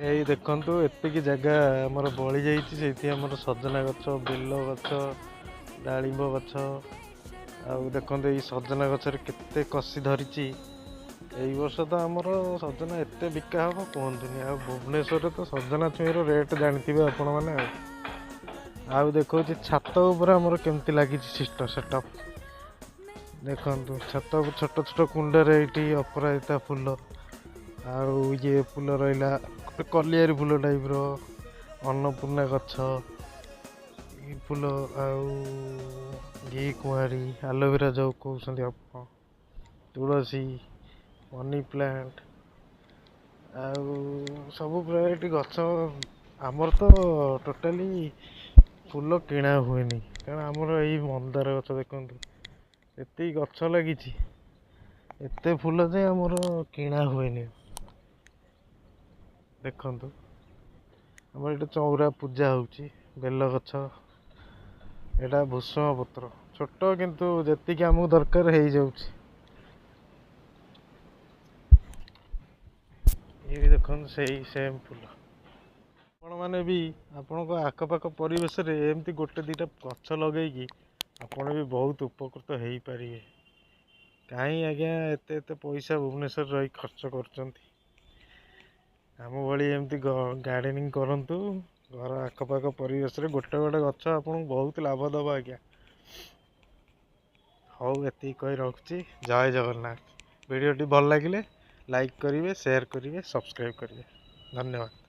ଏଇ ଦେଖନ୍ତୁ ଏତିକି ଜାଗା ଆମର ବଳି ଯାଇଛି, ସେଇଠି ଆମର ସଜନା ଗଛ, ବେଲ ଗଛ, ଡାଳିମ୍ବ ଗଛ। ଆଉ ଦେଖନ୍ତୁ ଏଇ ସଜନା ଗଛରେ କେତେ କଷି ଧରିଛି। ଏଇ ବର୍ଷ ତ ଆମର ସଜନା ଏତେ ବିକା ହବ କୁହନ୍ତୁନି। ଆଉ ଭୁବନେଶ୍ୱରରେ ତ ସଜନା ଛୁଇଁର ରେଟ୍ ଜାଣିଥିବେ ଆପଣମାନେ। ଆଉ ଦେଖାଉଛି ଛାତ ଉପରେ ଆମର କେମିତି ଲାଗିଛି ସିଷ୍ଟମ୍ ସେଟଅପ୍। ଦେଖନ୍ତୁ ଛାତ ଉପରେ ଛୋଟ ଛୋଟ କୁଣ୍ଡରେ ଏଇଠି ଅପରାଜିତା ଫୁଲ, ଆଉ ଇଏ ଫୁଲ ରହିଲା ଗୋଟେ କଲିଆରି ଫୁଲ ଟାଇପ୍ର, ଅନ୍ନପୂର୍ଣ୍ଣା ଗଛ ଏଇ ଫୁଲ, ଆଉ ଘି କୁଆଁରୀ, ଆଲୋଭେରା ଯେଉଁ କହୁଛନ୍ତି ଆପଣ, ତୁଳସୀ, ମନି ପ୍ଲାଣ୍ଟ, ଆଉ ସବୁ ଭେରାଇଟି ଗଛ। ଆମର ତ ଟୋଟାଲି ଫୁଲ କିଣା ହୁଏନି, କାରଣ ଆମର ଏଇ ମନ୍ଦାର ଗଛ ଦେଖନ୍ତୁ ଏତିକି ଗଛ ଲାଗିଛି, ଏତେ ଫୁଲ ଯେ ଆମର କିଣା ହୁଏନି। ଦେଖନ୍ତୁ ଆମର ଏଠି ଚଉରା ପୂଜା ହେଉଛି, ବେଲ ଗଛ, ଏଇଟା ଭୃଷଙ୍ଗ ପତ୍ର, ଛୋଟ କିନ୍ତୁ ଯେତିକି ଆମକୁ ଦରକାର ହେଇଯାଉଛି। ଇଏ ବି ଦେଖନ୍ତୁ ସେଇ ସେମ୍ ଫୁଲ। ଆପଣମାନେ ବି ଆପଣଙ୍କ ଆଖପାଖ ପରିବେଶରେ ଏମିତି ଗୋଟେ ଦୁଇଟା ଗଛ ଲଗେଇକି ଆପଣ ବି ବହୁତ ଉପକୃତ ହେଇପାରିବେ। କାହିଁ ଆଜ୍ଞା ଏତେ ଏତେ ପଇସା ଭୁବନେଶ୍ୱରରେ ରହି ଖର୍ଚ୍ଚ କରୁଛନ୍ତି? ଆମ ଭଳି ଏମିତି ଗାର୍ଡ଼େନିଂ କରନ୍ତୁ, ଘର ଆଖପାଖ ପରିବେଶରେ ଗୋଟେ ଗୋଟେ ଗଛ ଆପଣଙ୍କୁ ବହୁତ ଲାଭ ଦେବ ଆଜ୍ଞା। ହଉ ଏତିକି କହି ରଖୁଛି। ଜୟ ଜଗନ୍ନାଥ। ଭିଡ଼ିଓଟି ଭଲ ଲାଗିଲେ ଲାଇକ୍ କରିବେ, ସେୟାର କରିବେ, ସବସ୍କ୍ରାଇବ୍ କରିବେ। ଧନ୍ୟବାଦ।